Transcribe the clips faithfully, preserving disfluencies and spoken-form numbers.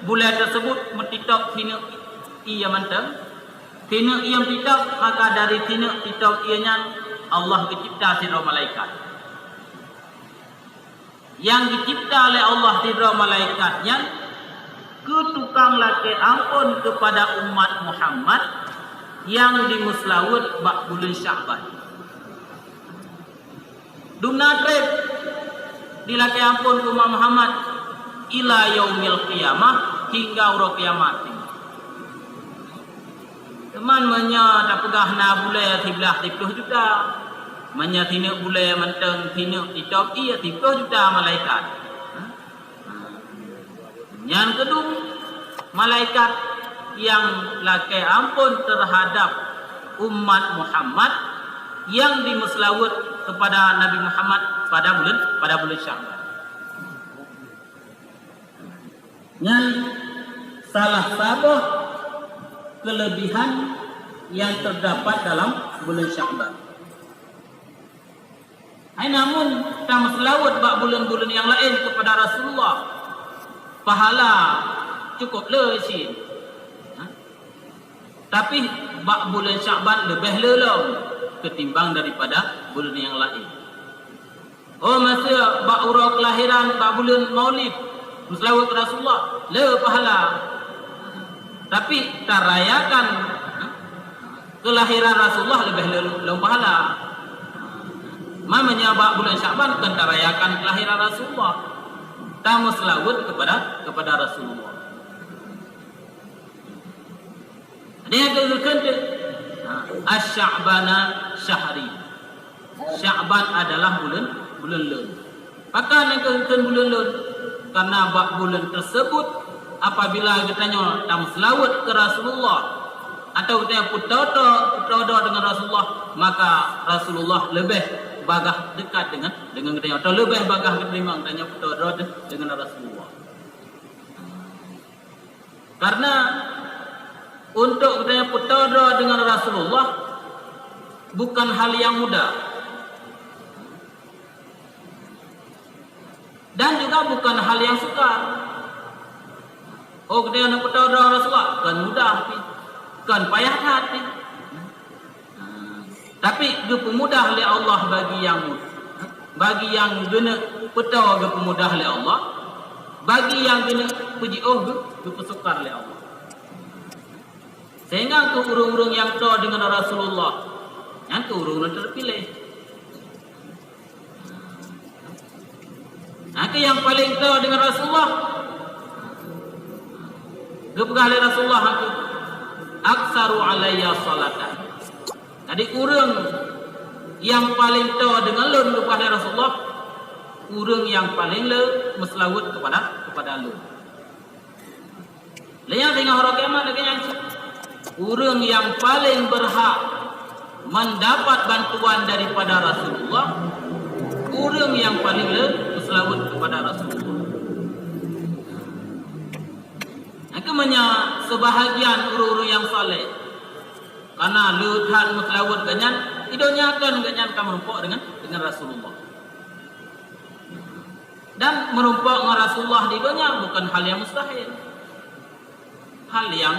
Bulée teuseubut meutitôb sineuk ié mantong. Sineuk ié meutitôb, maka dari sineuk titôb ié nyan Allah geucebta sidroe malaikat. Nyang geucebta lé Allah sidroe malaikat nyan keu tukang lakée amphon keupada umat Muhammad nyang jimeuseulaweuet bak buleuen Sya'ban. Dumna treb jilakée amphon keu umat Muhammad ila yaumil qiyamah, hingga uroe kiamat. Teuma meunyoe tapeugah na bulée siblaih siplôh juta, meunyoe sineuk bulée mantong sineuk titôb ié siplôh juta malaikat. Nyan keudum malaikat nyang lakée amphon teuhadab umat Muhammad nyang jimeuseulaweuet keupada Nabi Muhammad pada buleuen, pada buleuen Sya'ban. Nyan salah saboh keuleubihan nyang teudapat dalam buleuen Sya'ban. Hai namun tameuseulaweuet bak buleuen-buleuen nyang laén keupada Rasulullah, pahala cukôp le cit. Ha? Tapi bak buleuen Sya'ban leubeh le lom keutimbang daripada buleuen nyang laén. Oh, masa bak uroe keulahiran bak buleuen Maulid, meuseulaweuet keu Rasulullah, le pahala. Tapi tarayakan keulahiran Rasulullah leubeh le-, lom pahala. Ma meunyoe bak buleuen Sya'ban kon tarayakan keulahiran Rasulullah, tameuseulaweuet keupada, keupada Rasulullah. Ada nyang geukheun teuh, ha, "Asy-Sya'bana syahri." Sya'ban adalah buleuen, buleuen lôn. Pakon nyang geukheun buleuen lôn? Karena bak buleuen teuseubut, apabila geutanyoe tameuseulaweuet keu Rasulullah, atau geutanyoe peutodo, peutodo deungon Rasulullah, maka Rasulullah leubeh bagaih dekat deungon, deungon geutanyoe, atau leubeh bagaih geuteurimong geutanyoe peutodo de-, deungon Rasulullah. Karena untuk geutanyoe peutodo deungon Rasulullah bukan hal yang mudah. Dan juga bukan hal yang sukar. Oh, geutanyoe peutodo deungon Rasulullah, kon mudah pih, kon payah that pih. Tapi geupeumudah lé Allah bagi nyang, bagi nyang geuneuk peutoe geupeumudah lé Allah, bagi nyang geuneuk peujiôh geu-, geupeusukar lé Allah. Sehingga keu ureuëng-ureuëng nyang toe deungon Rasulullah, nyan keu ureuëng-ureuëng teupiléh. Nah, keu nyang paleng toe deungon Rasulullah, geupeugah lé Rasulullah, "Aktsaru alayya shalatan." Jadi, ureuëng nyang paleng toe deungon lôn, geupeugah lé Rasulullah, ureuëng nyang paleng le meuseulaweuet keupada, keupada lôn. Lé nyan singoh uroe kiamat lagée nyan cit. Ureuëng nyang paleng beurhak mendapat bantuan daripada Rasulullah, ureuëng nyang paleng le meuseulaweuet keupada Rasulullah. Nyang keuh meunyoe seubahagian ureuëng-ureuëng nyang saleh, kana le that meuseulaweuet geuhnyan, di donya kon geuhnyan ka meurumpok deungon, deungon Rasulullah. Dan meurumpok ngon Rasulullah di donya bukan hal yang mustahil. Hal yang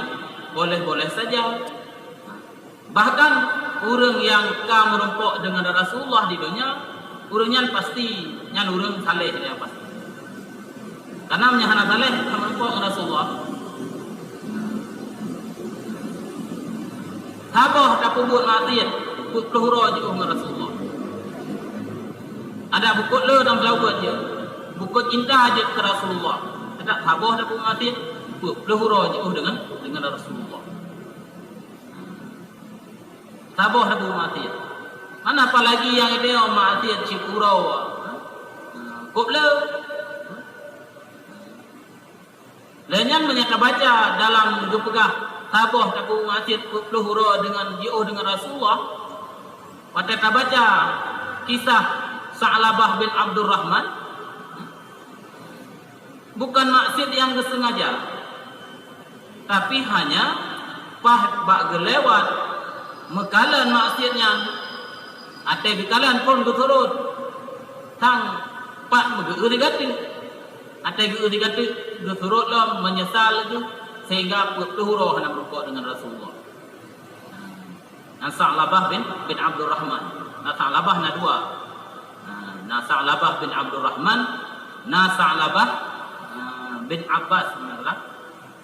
boleh-boleh saja. Bahkan, ureuëng nyang ka meurumpok deungon Rasulullah di donya, ureuëng nyan pasti, nyan ureuëng saleh nyang pasti. Karena meunyoe hana saleh, ka meurumpok ngon Rasulullah. Saboh tapeubuet maksiat, peuet ploh uroe jiôh ngon Rasulullah. Adak bukon le dan beulaweuet jih, bukon cinta jeuet keu Rasulullah. Adak saboh tapeubuet maksiat, peuet ploh uroe jiôh deungon, deungon Rasulullah. Saboh tapeubuet maksiat. Mana apalagi nyang ideal maksiat cit uroe. Kop le. Lheueh nyan meunyoe tabaca dalam geupeugah saboh tapeubuet maksiat peuet ploh uroe deungon jiôh deungon Rasulullah, watée tabaca kisah Sa'labah bin Abdurrahman, bukan maksiat nyang geusengaja, tapi hanya paih bak geulewat meukalon maksiat nyan, até geukalon phon geusurot, sang pat meugeueu di gateuk. Até geueu di gateuk, Geusurot lom meunyeusal laju sehingga peuet ploh uroe hana meurumpok deungon Rasulullah. Nah, Sa'labah bin, bin Abdurrahman. Nah, Sa'labah na dua. Nah, na Sa'labah bin Abdurrahman, na Sa'labah, ah, bin Abbas, beuna lah.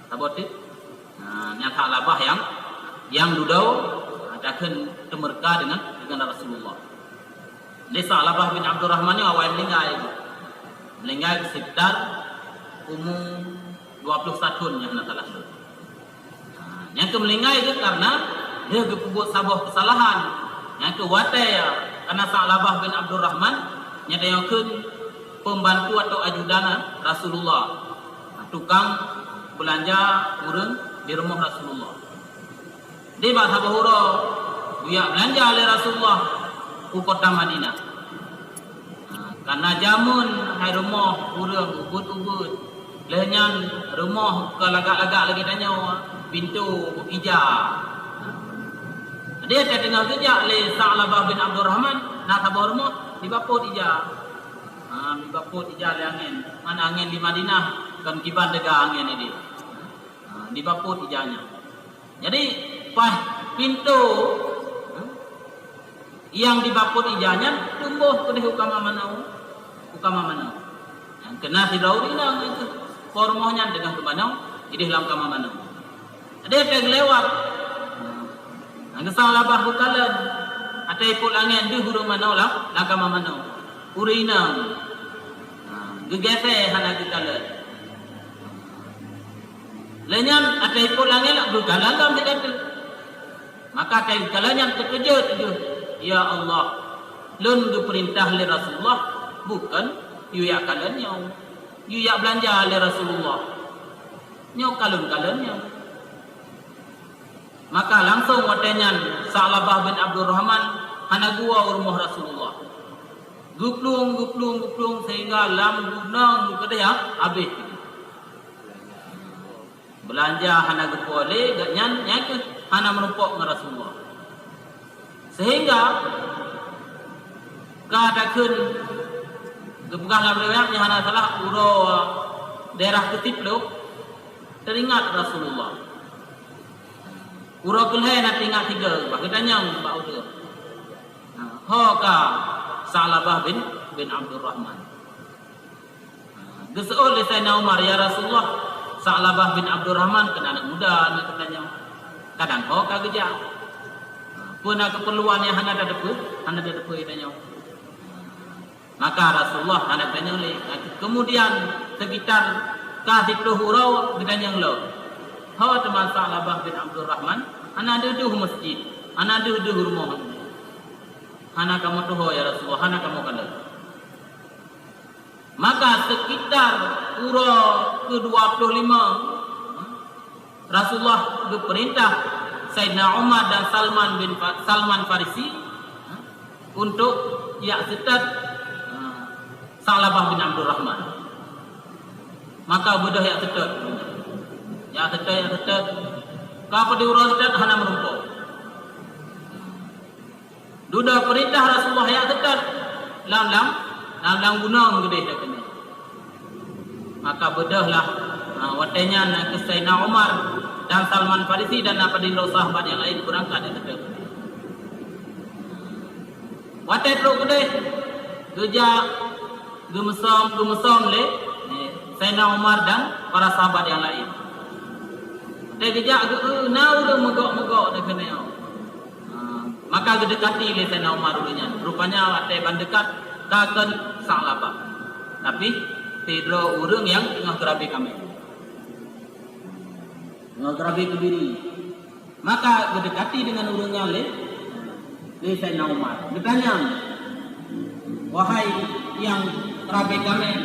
Saboh teuk. Nah, nyan Sa'labah nyang, nyang dudoe, nah, takheun teumeureuka deungon, deungon Rasulullah. Lé Sa'labah bin Abdurrahman nyoe awai meuninggai. Meuninggai sekitar umu dua ploh satu nyang hana salah lôn. Ha, nyang keu meuninggai geuh karena lheueh geupeubuet saboh keusalahan. Nyang keu watée kana Sa'labah bin Abdurrahman, nyan tanyoe kheun pembantu atau ajudan Rasulullah. Ha, tukang beulanja ureuëng di rumoh Rasulullah. Di bak saboh uroe, geujak beulanja lé Rasulullah u kota Madinah. Ha, karena jameun hai rumoh ureuëng ubit-ubit. Lheueh nyan rumoh ka lagak-lagak lagée tanyoe, pintoe ija. Jadi, watée teungoh geujak lé Sa'labah bin Abdurrahman, na saboh rumoh, dibapot ija. Ha, dibapot ija lé angén. Mana angén di Madinah, kon kiban teuga angén idéh. Ha, dibapot ija nyan. Jadi, paih pintoe, ha, nyang dibapot ija nyan tumboh keudeh u kama manoe, u kama manoe. Nyang keunan sidroe ureuëng inong nyan keuh, po rumoh nyan teungoh geumanoe, idéh lam kama manoe. Ada nyang geulewat, ha, nyang geusang labah geukalon, watée ipot angén deuh ureuëng manoe lam, lam kama manoe. Ureuëng inong, ha, geugesé hana geukalon. Lheueh nyan, watée ipot angén lom geukalon lom sigoe teuk. Maka watée geukalon nyan teukeujot geuh, "Ya Allah, lôn geupeurintah lé Rasulullah, bukon yue jak kalon nyoe. Yue jak beulanja lé Rasulullah. Nyoe ka lôn kalon nyoe." Maka langsong watée nyan Sa'labah bin Abdurrahman hana geuwoe u rumoh Rasulullah. Geuplueng, geuplueng, geuplueng sehingga lam gunong keudeh habéh. Beulanja hana geupuwoe lé, gobnyan nyan keuh hana meurumpok ngon Rasulullah. Sehingga ka takheun geupeugah lam riwayat nyang hana salah, uroe daerah keusiplôh teuingat Rasulullah. Uroe keulhée na teuingat sigoe, bah geutanyong bak ureuëng, "Ho ka Sa'labah bin, bin Abdurrahman?" Geuseuôt lé Saidina Umar, "Ya Rasulullah, Sa'labah bin Abdurrahman keunan aneuk muda, aneuk geutanyoe. Kadang ho ka geujak. Peue na keupeurluan nyang hana tateupeue, hana tateupeue geutanyoe?" Maka Rasulullah hana geutanyong lé. Keumudian, sekitar ka siplôh uroe geutanyong lom, "Ho teuma Sa'labah bin Abdurrahman?" "Hana deuh-deuh u meuseujid, hana deuh-deuh u rumoh. Hana kamoe tuho, ya Rasulullah, hana kamoe kalon." Maka sekitar uroe keudua ploh lima, Rasulullah geupeurintah Saidina Umar dan Salman bin Fa-, Salman Farisi untuk jak seutôt Sa'labah bin Abdurrahman. Maka beudôh jak seutôt. Jak seutôt, jak seutôt. Ka padum uroe seutôt hana meurumpok. Dudoe peurintah Rasulullah jak seutôt lam, lam, lam, lam gunong keudeh. Maka beudôh lah, ha, watée nyan keuh Saidina Umar dan Salman Farisi dan na padum droe sahabat nyang laén beurangkat jak seutôt. Watée trok keudeh, geujak geumeusom, geumeusom lé, eh, Saidina Umar dan para sahabat nyang laén. Watée geujak geu-, na ureuëng meugok-meugok di keunoe. Ha, maka geudeukati lé Saidina Umar ureuëng nyan. Rupanya watée ban deukat, ka kon Sa'labah. Tapi sidroe ureuëng nyang teungoh geurabe kaméng. Teungoh geurabe keubiri. Maka geudeukati deungon ureuëng nyan lé, lé Saidina Umar. Geutanyong, "Wahai nyang geurabe kaméng,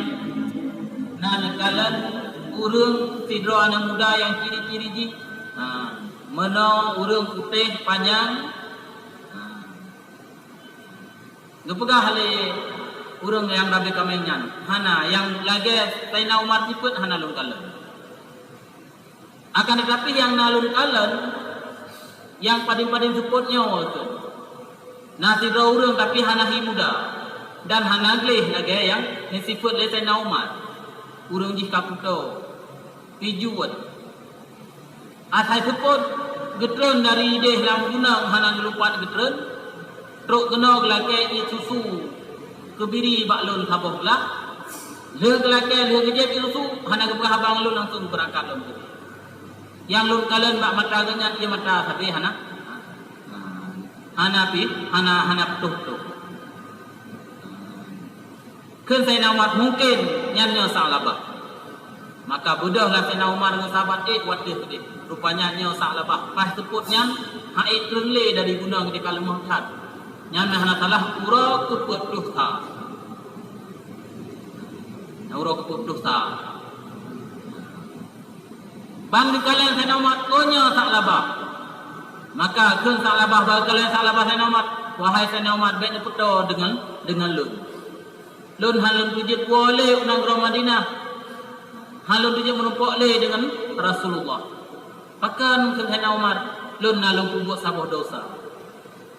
na neukalon ureuëng sidroe aneuk muda nyang ciri-ciri jih?" Ha, meunoe ureuëng putéh panyang. Ha. Geupeugah lé ureuëng nyang geurabe kaméng nyan, "Hana, nyang lagée Saidina Umar sifeuet hana lôn kalon. Akan teutapi nyang na lôn kalon, nyang padum-padum seupôt nyoe keuh. Na sidroe ureuëng tapi hana hi muda, dan hana gleh lagée nyang neusifeuet lé Saidina Umar. Ureuëng jih ka kuto." Pijuet. Asai seupôt geutreun dari idéh lam gunong hana geulupat geutreun, trok keunoe geulakée ié susu keubiri bak lôn saboh glah. Lheueh geulakée, lheueh geujieb ié susu, hana geupeugah haba ngon lôn, langsong beurangkat lom keudéh. Nyang lôn kalon bak mata geuh nyan ié mata sabe hana, hana pi, hana, hana putôh-putôh. Kheun Saidina Umar, "Mungken nyan nyoe Sa'labah." Maka beudôh lah Saidina Umar ngon sahabat ék u ateueh keudéh. Rupanya nyoe Sa'labah, paih seupôt nyan han ék treun lé dari gunong di ka leumoh that. Nyan hana salah uroe keupeuet ploh sa. Nyan uroe keupeuet ploh sa. Ban geukalon Saidina Umar, "Oh, nyoe Sa'labah." Maka kheun Sa'labah, ban geukalon Sa'labah Saidina Umar, "Wahai Saidina Umar, bék neupeutoe deungon, deungon lôn. Lôn hana lôn peujeuet woe lé u nanggroe Madinah. Hana lôn peujeuet meurumpok lé deungon Rasulullah." "Pakon?" kheun Saidina Umar. "Lôn na lôn peubuet saboh desya.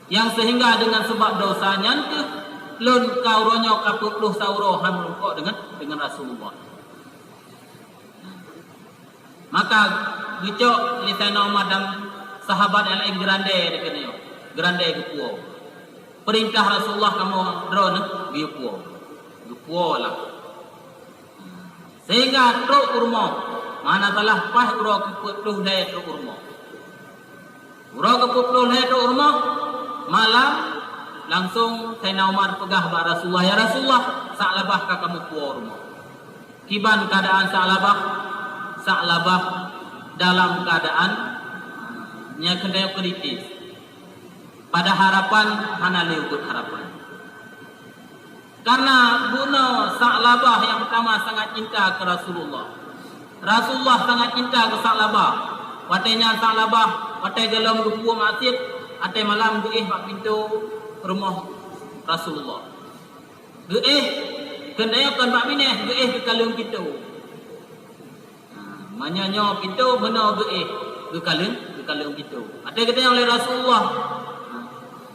Nyang seuhingga deungon sabab desya nyan kheueh lôn ka uroe nyoe ka peuet ploh sa uroe hana meurumpok deungon, deungon Rasulullah." Maka geucok lé Saidina Umar dan sahabat nyang laén geurandé dikeue nyoe, geurandé geupuwoe. Peurintah Rasulullah kamoe droeneuh geuyue puwoe. Geupuwoe lah. Sehingga trok u rumoh, hana salah paih uroe keupeuet ploh lhée trok u rumoh. Uroe keupeuet ploh lhée trok u rumoh, malam, langsong Saidina Umar peugah bak Rasulullah, "Ya Rasulullah, Sa'labah ka kamoe puwoe u rumoh." Kiban keuadaan Sa'labah? Sa'labah dalam keuadaan nyang keuneuk kritis. Pada harapan hana lé ubit harapan. Karena bunoe Sa'labah nyang peutama sangat cinta keu Rasulullah. Rasulullah sangat cinta keu Sa'labah. Watée nyan Sa'labah, watée gohlom geupeubuet maksiet, watée malam geuéh bak pintoe rumoh Rasulullah. Geuéh, keuneuk kon bak binéh, geuéh geukalon pintoe. Ha, meunyoe nyoe pintoe, meunoe geuéh, geukalon, geukalon pintoe. Watée geutanyong lé Rasulullah, ha,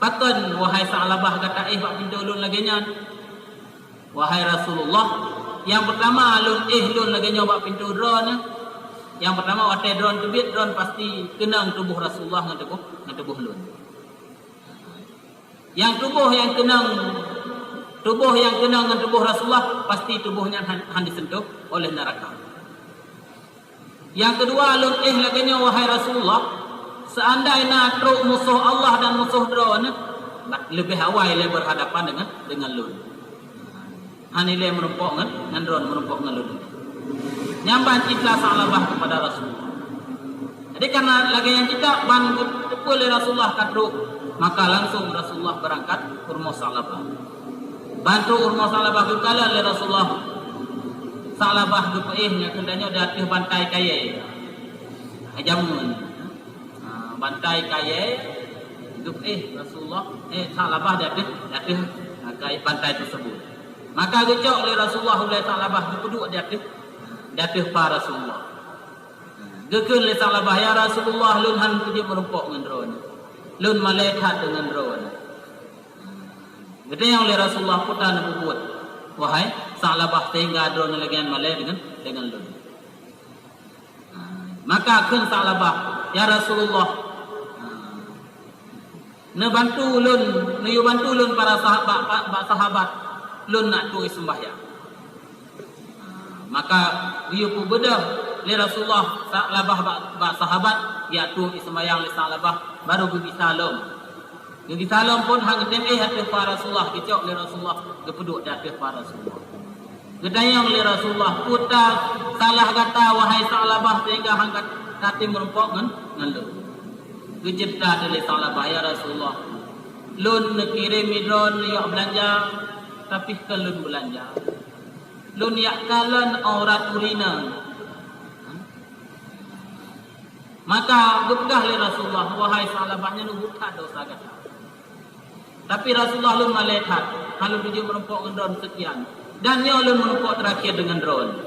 "Pakon, wahai Sa'labah, gata éh bak pintoe lôn lagée nyan?" "Wahai Rasulullah, nyang peutama lôn éh lôn lagée nyoe bak pintoe droeneuh. Nyang peutama, watée droeneuh teubiet, droeneuh pasti keunong tuboh Rasulullah ngon tuboh, ngon tuboh lôn." Nyang tuboh nyang keunong, tuboh nyang keunong ngon tuboh Rasulullah, pasti tuboh nyan han, han jiseuntoh oleh neuraka. Nyang keudua, lôn éh lagée nyoe, wahai Rasulullah, seandai na trok musoh Allah dan musoh droeneuh, leubeh awai lé beurhadapan deungon, deungon lôn. Hana ilée meurumpok ngon, ngon droeneuh, meurumpok ngon lôn. Nyan ban cinta Sa'labah kepada Rasulullah. Jadi, karena lagée nyan cinta, ban geuteupeue lé Rasulullah ka trok, maka langsong Rasulullah beurangkat u rumoh Sa'labah. Ban trok u rumoh Sa'labah geukalon lé Rasulullah. Sa'labah geupeuéh nyan keunan nyoe di ateueh bantai kayée. Hai jameun. Ha, bantai kayée geupeuéh Rasulullah, eh, Sa'labah di ateueh, di ateueh, ha, kayée bantai tersebut. Maka geucok lé Rasulullah ulée Sa'labah geupeuduek di ateueh, di ateueh pa Rasulullah. Geukheun lé Sa'labah, "Ya Rasulullah, lôn han peujeuet meurumpok ngon droeneuh. Lôn malée that deungon droeneuh." Geutanyong lé Rasulullah, "Peue tan neupeubuet, wahai Sa'labah, sehingga droeneuh lagée nyan malée deungon, deungon lôn?" Maka kheun Sa'labah, "Ya Rasulullah, neubantu lôn, neuyue bantu lôn para sahabat, bak, bak sahabat lôn nak tueng seumbahyang." Maka geuyue peubeudôh lé Rasulullah Sa'labah bak, bak sahabat, geujak tueng seumbahyang lé Sa'labah, barô geugisa lom. Geugisa lom phon han geutem éh ateueh pa Rasulullah, geucok lé Rasulullah geupeuduek di ateueh pa Rasulullah. Geutanyong lé Rasulullah, "Peue salah gata, wahai Sa'labah, sehingga han gat-, gata meurumpok ngon, ngon lôn?" Geuceurita lé Sa'labah, "Ya Rasulullah, lôn neukirém droeneuh jak beulanja, tapi kon lôn beulanja. Lôn jak kalon aurat ureueng inong." Maka geupeugah lé Rasulullah, "Wahai Sa'labah, nyan ubit that desya gata. Tapi Rasulullah, lôn malée that, han lôn tuju meurumpok ngon droeneuh seukian. Dan nyoe lôn meurumpok teurakhir deungon droeneuh."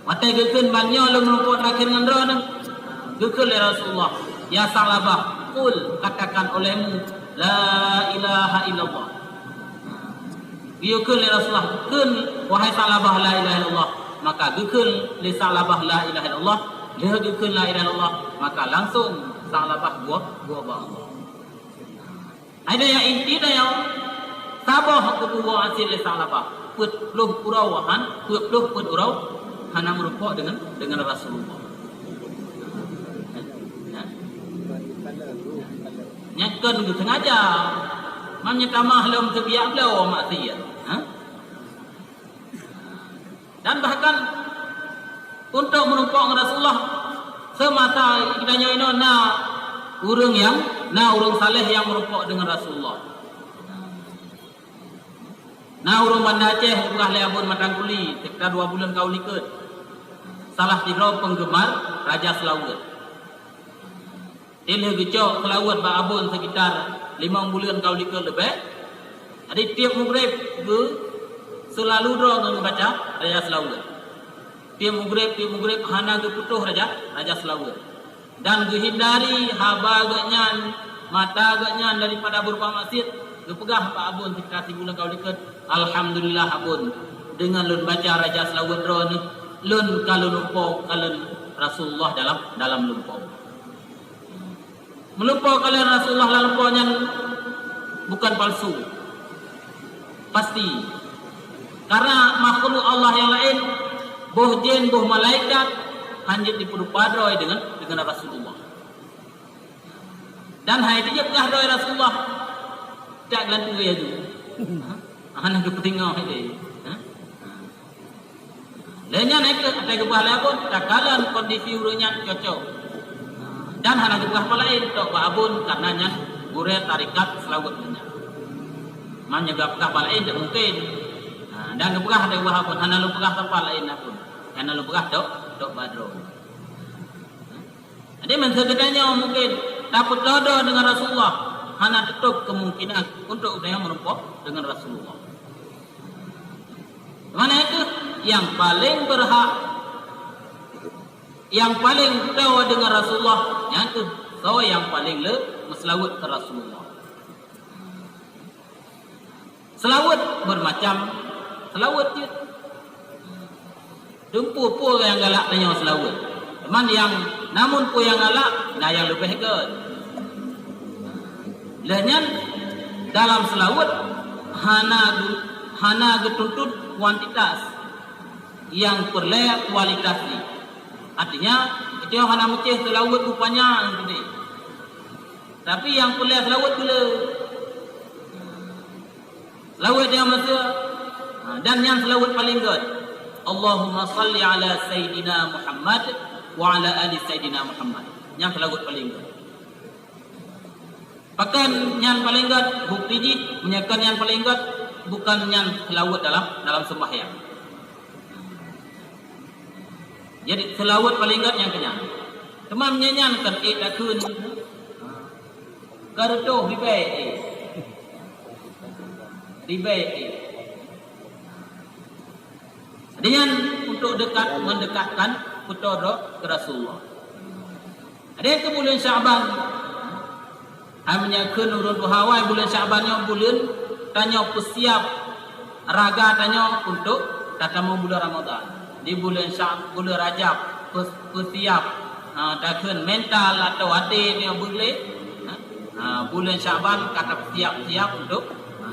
Watée geukheun ban nyoe lôn meurumpok teurakhir ngon droeneuh, geukheun lé Rasulullah, "Ya Sa'labah, qul, katakan olehmu, 'La ilaha illallah.'" Geukheun lé Rasulullah, "Kheun, wahai Sa'labah, la ilaha illallah." Maka geukheun lé Sa'labah la ilaha illallah, lheueh geukheun la ilaha illallah, maka langsong Sa'labah geuwoe, geuwoe bak Allah. Hai nyan inti nyan, saboh geupeuwoe aseue lé Sa'labah, peuet ploh uroe han, peuet ploh peuet uroe hana meurumpok deungon, deungon Rasulullah. Ya. Nyan kon geusengaja. Mam nyan tamah lom teubiak bloe maksiat. Ha? Dan bahkan untuk meurumpok ngon Rasulullah, seumasa geutanyoe inoe na ureuëng nyang, na ureuëng saleh nyang meurumpok deungon Rasulullah. Na ureuëng Banda Aceh geupeugah lé Abon Matang Kuli, sekitar dua buleuen ka u likot. Salah sidroe penggemar Raja Seulaweuet. Dilheueh geucok seulaweuet bak Abon sekitar limong buleuen ka u likot leubeh. Jadi tieb mugreb geu seulalu droe ngon baca Raja Seulaweuet. Tieb mugreb, tieb mugreb hana geuputôh Raja, Raja Seulaweuet. Dan geuhindari haba geuhnyan, mata geuhnyan daripada beureubuat maksiat, geupeugah bak Abon sekitar sibuleuen ka u likot, "Alhamdulillah Abon, deungon lôn baca Raja Seulaweuet droeneuh, lôn ka lôn lumpoe kalon Rasulullah dalam, dalam lumpoe." Meulumpoe kalon Rasulullah lam lumpoe nyan bukan palsu. Pasti. Karena makhluk Allah nyang laén, boh jén, boh malaikat, hana jeuet jipeurupa droe deungon, deungon Rasulullah. Dan hai jeuet peugah droe Rasulullah, tak geulantui aju. Ha? Hana geupeutinggai lé. Ha? Lé nyan hai keuh, atai geupeugah lé Abon, takalon kondisi ureuëng nyan cocok. Dan hana geupeugah bak laén, tok bak Abon, karena nyan gurée tarekat Seulaweuet nyan. Man nyoe geupeugah bak laén, tak mungkin. Ha, dan geupeugah atai geupeugah Abon, hana lôn peugah sapa laén Abon. Hana lôn peugah tok, tok bak droe. Jadi, meuseue geutanyoe mungkin tapeutodong deungon Rasulullah, hana teutôp kemungkinan untuk geutanyoe meurumpok deungon Rasulullah. Mana itu yang paling berhak, yang paling tahu dengan Rasulullah, yang itu soe yang paling le meuseulaweuet keu Rasulullah. Seulaweuet bermacam seulaweuet jeuet. Teumpu peue nyang galak tanyoe seulaweuet. Teuma nyang namun peue nyang galak, na nyang leubeh gét. Lheueh nyan, dalam seulaweuet hana geu-, hana geutuntot kuantitas, nyang peureulée kualitas jih. Artinya, itu hana meucéh seulaweuet rupanya, gitu. Tapi nyang peureulée seulaweuet gule. Seulaweuet nyang meuseu, ha, dan nyan seulaweuet paleng gét. Allahumma salli ala Sayyidina Muhammad wa ala ali Sayyidina Muhammad. Nyan seulaweuet paleng gét. Pakon nyan paleng gét, bukti jih, meunyoe kon nyan paleng gét, bukon nyan seulaweuet dalam, dalam seumbahyang. Jadi, seulaweuet paleng gét nyang keu nyan. Teuma meunyoe nyan kon ék takheun, ka reutôh ribée ék. Ribée ék. Jadi nyan untuk dekat, mendekatkan peutoe droe keu Rasulullah. Jadi keu buleuen Syakban, hai meunyoe kheun ureuëng tuha awai buleuen Syakban nyoe buleuen tanyoe peusiab raga tanyoe untuk tatamong buleuen Ramadhan. Di buleuen Sya-, buleuen Rajab peu-, peusiab, ha, takheun mental atau até nyoe beulé. Ha, ha, buleuen Syakban ka tapeusiab-siab untuk, ha,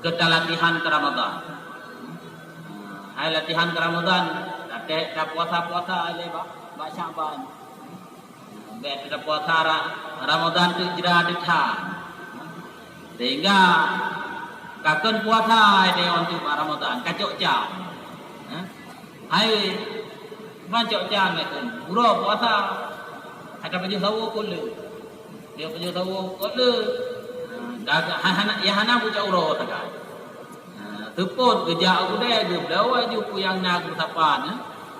keu talatihan keu Ramadhan. Ha, hai latihan keu Ramadhan, taté tapuasa-puasa lé bak, bak Syakban. Bèk teupuasa Ra-, Ramadhan teuk jra teuh that. Sehingga ka kheun puasa hai deungon teuk bak Ramadhan, ka cok can. Ha? Hai, ban cok can hai kheun. Uroe puasa, hai tapajoh sawoe kon le. Dia pajoh sawoe kon le. Ha, dah, ha, hana, ya hana bucok uroe sagai. Ha, seupôt geujak u keudè, geubloe aju peue nyang na geusapat, eh.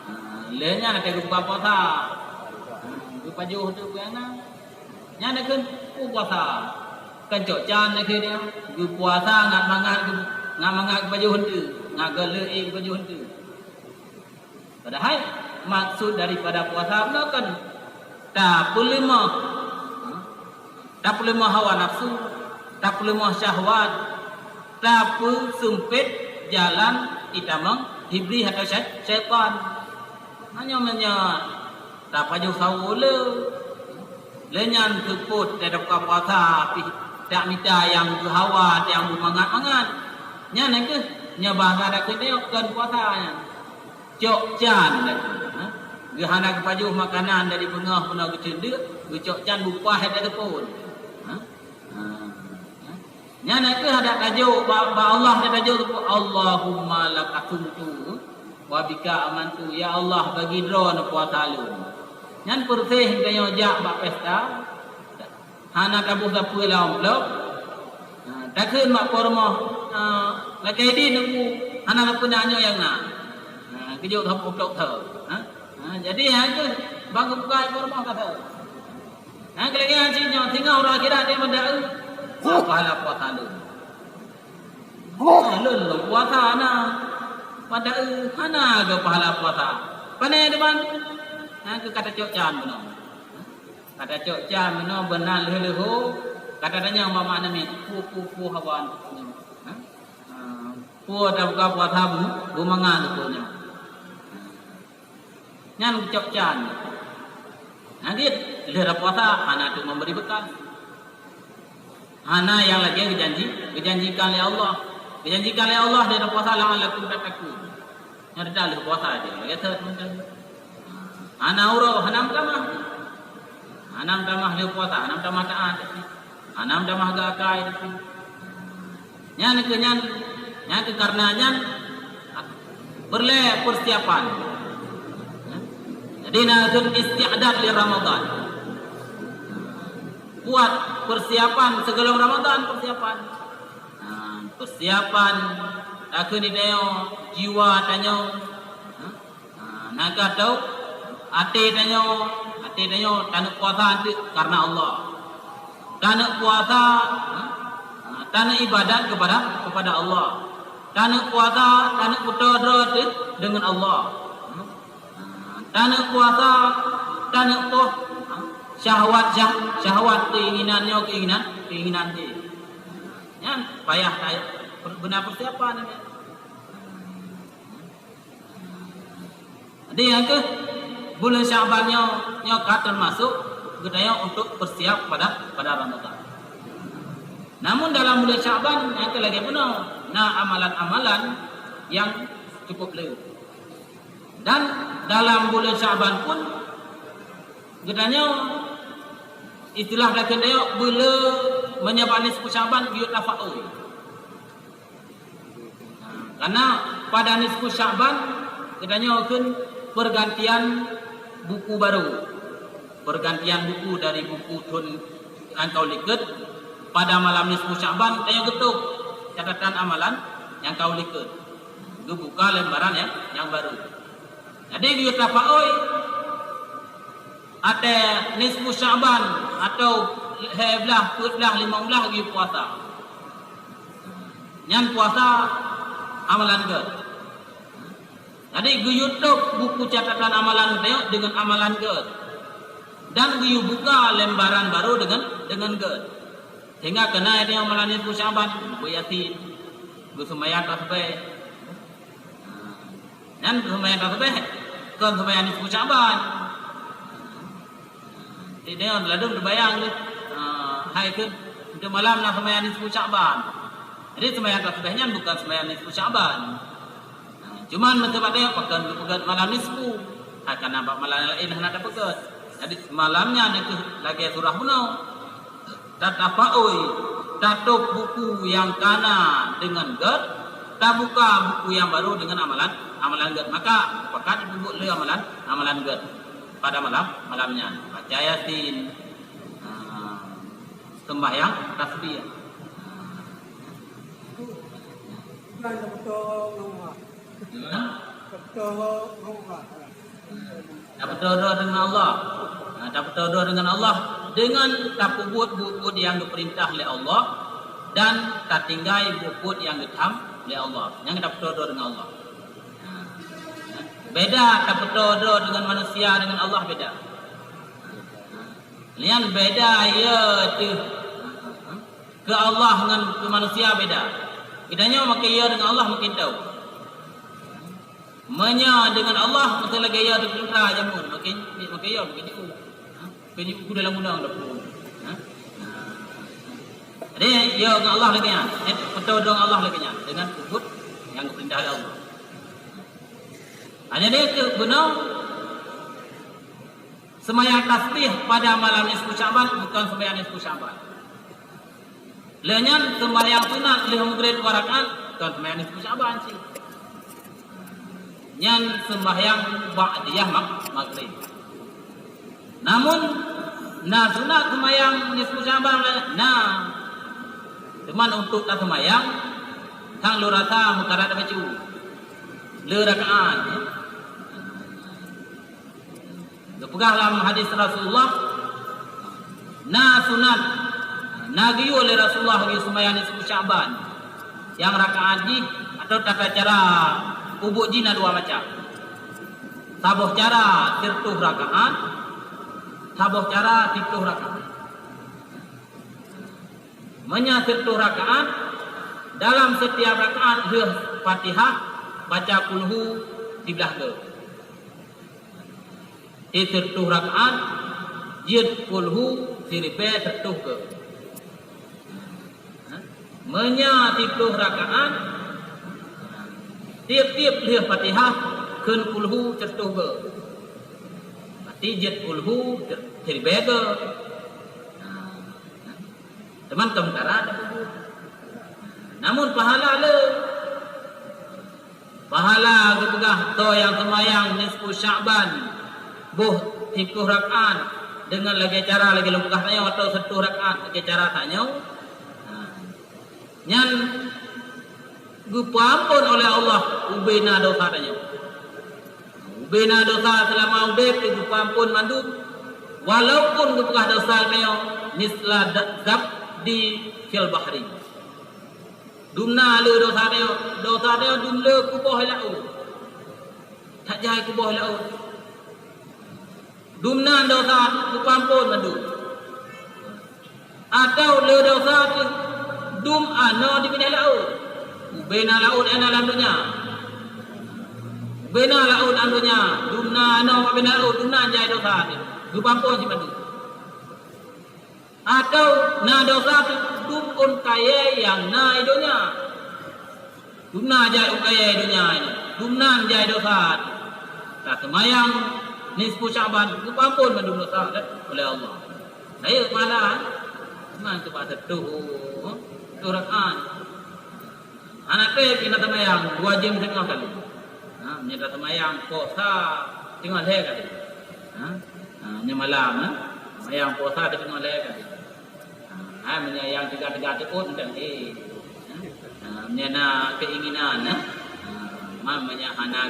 Ha, lheueh nyan até geubuka puasa. Ha, geupajoh teuh peue nyang na. Nyan na kheun peue puasa. Kan cok can na kheun nyan. Geupuasa ngat mangat geu-, ngat mangat geupajoh teuh. Ngat galeuek geupajoh teuh. Padahai maksud daripada puasa bunoe kan tapeuleumah, ha? Tapeuleumah hawa nafsu, tapeuleumah syahwat, tapeuseumpét jalan itamong Iblih atau syai-, syaitan. Hanya meunyoe tapajoh sawoe le, le nyan seupôt tabuka puasa pih tak mita nyang geuhawa, nyang beumangat-mangat. Nyan keuh nyoe bahasa dakeuneuk kon puasa nyan. Cok can dakeuneuk, ha? Geuhana geupajoh makanan dari beungoh keunoe geuceundeuk, geucok can bupah dan teupon. Ha? Ha. Nyan keuh adak tajok bak, bak Allah, tajok teupeu, "Allahumma laka sumtu wa bika amantu." Ya Allah, bagi droeneuh puasa lôn. Nyan peureuseh tanyoe jak bak pesta, hana taboh sapeue lam amplop. Ha, takheun bak po rumoh, ha, lakée di nunggu, hana sapeue na nyoe nyang na. Ha, keujok sapeue amplop tho. Ha? Ha, jadi, ha, keuh, bang geubuka po rumoh ka tho. Nyang keulagèe cit nyoe, singoh uroe akhirat dia meudaeu, "Soe pahala puasa lôn?" Oh, lôn, lôn puasa na. Padahai hana geupahala puasa. Pane depan? Nyang keu ka tacok can bunoe. Ka tacok can bunoe beunan leuho-leuho. Ka tatanyong bak mak namiet, "Peue, peue, peue hawa nyoe?" Ha? Ha, peue tabuka puasa bu-, beumangat peue nyoe? Nyan geucok can. Nah, jeuet lheueh puasa hana teuma memberi bekas. Hana nyang lagèe geujanji, geujanjikan lé Allah. Geujanjikan lé Allah lheueh puasa, "La'allakum tattaqun." Nyan dah lheueh puasa aja, lagèe thot macam. Hana uroe, hana meutamah. Hana meutamah lheueh puasa, hana meutamah taat. Hana meutamah geuakai. Nyan keuh nyan, nyan keuh karena nyan peureulèe persiapan. Jadi na kheun isti'dad li Ramadan. Buat persiapan sebelum Ramadan, persiapan. Ha, persiapan takheun tanyoe, jiwa tanyoe. Ha? Ha, na ka tau, até tanyoe, até tanyoe taneuk puasa teuk karena Allah. Taneuk puasa, ha? Ha, taneuk ibadat kepada, kepada Allah. Taneuk puasa, taneuk peutoe droe teuk deungon Allah. Ha? Ha, taneuk puasa, taneuk poh, ha? Syahwat, syah-, syahwat, keinginan nyoe, keinginan, keinginan jih. Nyan payah ta-, beuna persiapan nyan. Jadi, nyang keuh buleuen Sya'ban nyoe, nyoe ka teumasok geutanyoe untuk bersiap pada, pada Ramadan. Namun dalam buleuen Sya'ban, nyang keuh lagèe bunoe, na amalan-amalan nyang cukup le. Dan dalam buleuen Sya'ban pun, geutanyoe istilah dakeuneuk beu le meunyoe bak nisfu Sya'ban geuyue tafa'ul. Karena pada nisfu Sya'ban, geutanyoe kheun pergantian buku baru. Pergantian buku dari buku thon nyang ka likot, pada malam nisfu Sya'ban, tanyoe geutôb catatan amalan nyang ka likot. Geubuka lembaran nyang, nyang baru. Jadi, geuyue tafa'ul, ateueh nisfu Sya'ban atau lhèe blaih, peuet blaih, limong blaih geuyue puasa. Nyan puasa amalan gèt. Jadi, geuyue tôb buku catatan amalan geutanyoe deungon amalan gèt. Dan geuyue buka lembaran baru deungon, deungon gèt. Sehingga keunan tanyoe malam nisfu Sya'ban, beu Yasin, geuseumayang tasbih. Nyan seumayang tasbih, kon seumayang nisfu Sya'ban. Jadi, nyoe ladôm teubayang lé, ah, hai kheun, untuk malam na seumayang nisfu Sya'ban. Jadi, seumayang tasbih nyan bukan seumayang nisfu Sya'ban. Nah, cuman meuseubat nyoe pakon geupeugèt malam nisfu, hai kana bak malam laén hana tapeugèt. Jadi, malam nyan keuh lagèe surah bunoe. Tatafa'ul, tatôb buku nyang kana deungon gèt, tabuka buku nyang baru deungon amalan, amalan gèt. Maka, pakat peubuet lé amalan, amalan gèt pada malam, malam nyan. Baca Yasin, ah, sembahyang tasbih. Gimana? Tapeutôh droe deungon Allah. Nah, tapeutôh droe deungon Allah deungon tapeubuet buet-buet nyang geupeurintah lé Allah dan tatinggai buet-buet nyang geutham lé Allah. Nyang tapeutôh droe deungon Allah. Nah, beda tapeutôh droe deungon manusia deungon Allah beda. Nyan beda, ya teuh. Keu Allah ngon keu manusia beda. Geutanyoe makin ya deungon Allah makin tau. Meunyoe deungon Allah, meuteulagée ya teupeuntra jameun, makin, makin ya, makin jiôh. Ha? Makin jiôh dalam gunong dah pun. Ha? Jadi, ya ngon Allah lagée nyan. Eh, beutôi deungon Allah lagée nyan. Dengan peubuet nyang geupeurintah lé Allah. Hanya dia ke beuna seumayang tasbih pada malam nisfu Sya'ban, bukan seumayang nisfu Sya'ban. Lheueh nyan seumayang sunat lheueh Maghrib dua rakaat, kon seumayang nisfu Sya'ban cit. Nyan seumayang ba'diyah mag-, Maghrib. Namun, na sunat seumayang nisfu Sya'ban, na. Cuman untuk taseumayang, sang lôn rasa meukarat bacut. Le rakaat, ya. Geupeugah lam hadis Rasulullah, na sunat, na geuyue lé Rasulullah geuyue seumayang nisfu Sya'ban. Nyang rakaat jih atau tata cara peubuet jih na dua macam. Saboh cara siratoh rakaat, saboh cara siploh rakaat. Meunyoe siratoh rakaat, dalam setiap rakaat lheueh Fatihah baca kulhu siblaih goe. Di siratoh rakaat, jeuet kulhu siribée siratoh goe. Meunyoe siploh rakaat, tieb-tieb lheueh Fatihah kheun kulhu siratoh goe. Berarti jeuet kulhu siribée goe. Teuma sementara ada kubur. Namun pahala le. Pahala geupeugah toh nyang seumayang nisfu Sya'ban, boh siploh rakaat deungon lagée cara lagée lôn peugah tanyoe atau siratoh rakaat lagée cara tanyoe. Ha. Nyan geupeuamphon oleh Allah ubena dosa tanyoe. Ubena dosa seulama udeb geupeuamphon mandum, walaupun geupeugah dosa tanyoe misla da-, zabdi fil bahri. Dumna le dosa tanyoe, dosa tanyoe dum le kuboh laôt. That jai kuboh laôt. Dumna dosa geupeuamphon mandum. Atau le dosa teuh dum anoe di binéh laôt. Ubena laôt nyang na lam donya. Ubena laôt lam donya, dumna anoe bak binéh laôt, dumna jai dosa teuh. Geupeuamphon cit mandum. Atau na dosa teuh dum ôn kayée nyang na i donya. Dumna jai ôn kayée donya nyoe, dumnan jai dosa. Taseumayang nisfu Sya'ban, geupeuamphon mandum dosa oleh Allah. Rayeuk pahala, eh? Cuma tu bak siratoh, siratoh rakaat. Hana treb keu na seumayang dua jeuem teungoh kali. Ha, meunyoe taseumayang posa teungoh lhée kali. Ha? Ha, meunyoe malam, ha? Seumayang posa teungoh lhée kali. Ha, hai meunyoe nyang teuga-teuga teuôt, eh. Ha, meunyoe na keinginan, eh. Ha, man meunyoe hana,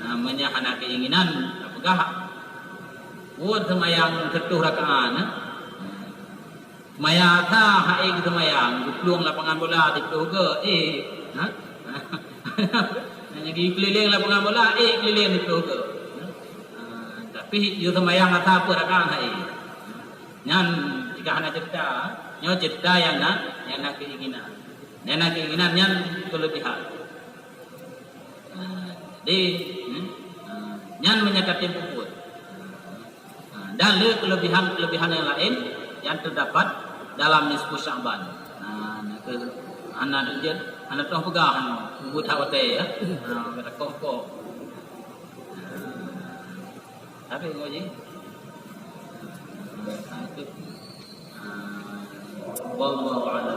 ha, meunyoe hana keinginan, tapeugah. Buet seumayang siratoh rakaat, eh. Seumayang asa hai geuseumayang, geuplueng lapangan bola siploh goe, eh. Ha? Nyang geukeulileng lapangan bola, eh, keulileng siploh goe. Ha, tapi yue seumayang asa peuet rakaat hai. Nyan jika hana ceurita, nyoe ceurita nyang na, nyang na keinginan. Nyang na keinginan nyan keulebihan. Ha, jadi, hmm, ha, nyan meunyoe ka tem peubuet. Ha, dan le kelebihan-kelebihan yang lain yang terdapat dalam nisfu Sya'ban. Ha, na keu hana jeuet, hana teupeugah, hana peubuet hak watée, ya. Ha, kata kongko. Tapi ngoji. Ha, itu. Ha, wallahu a'lam.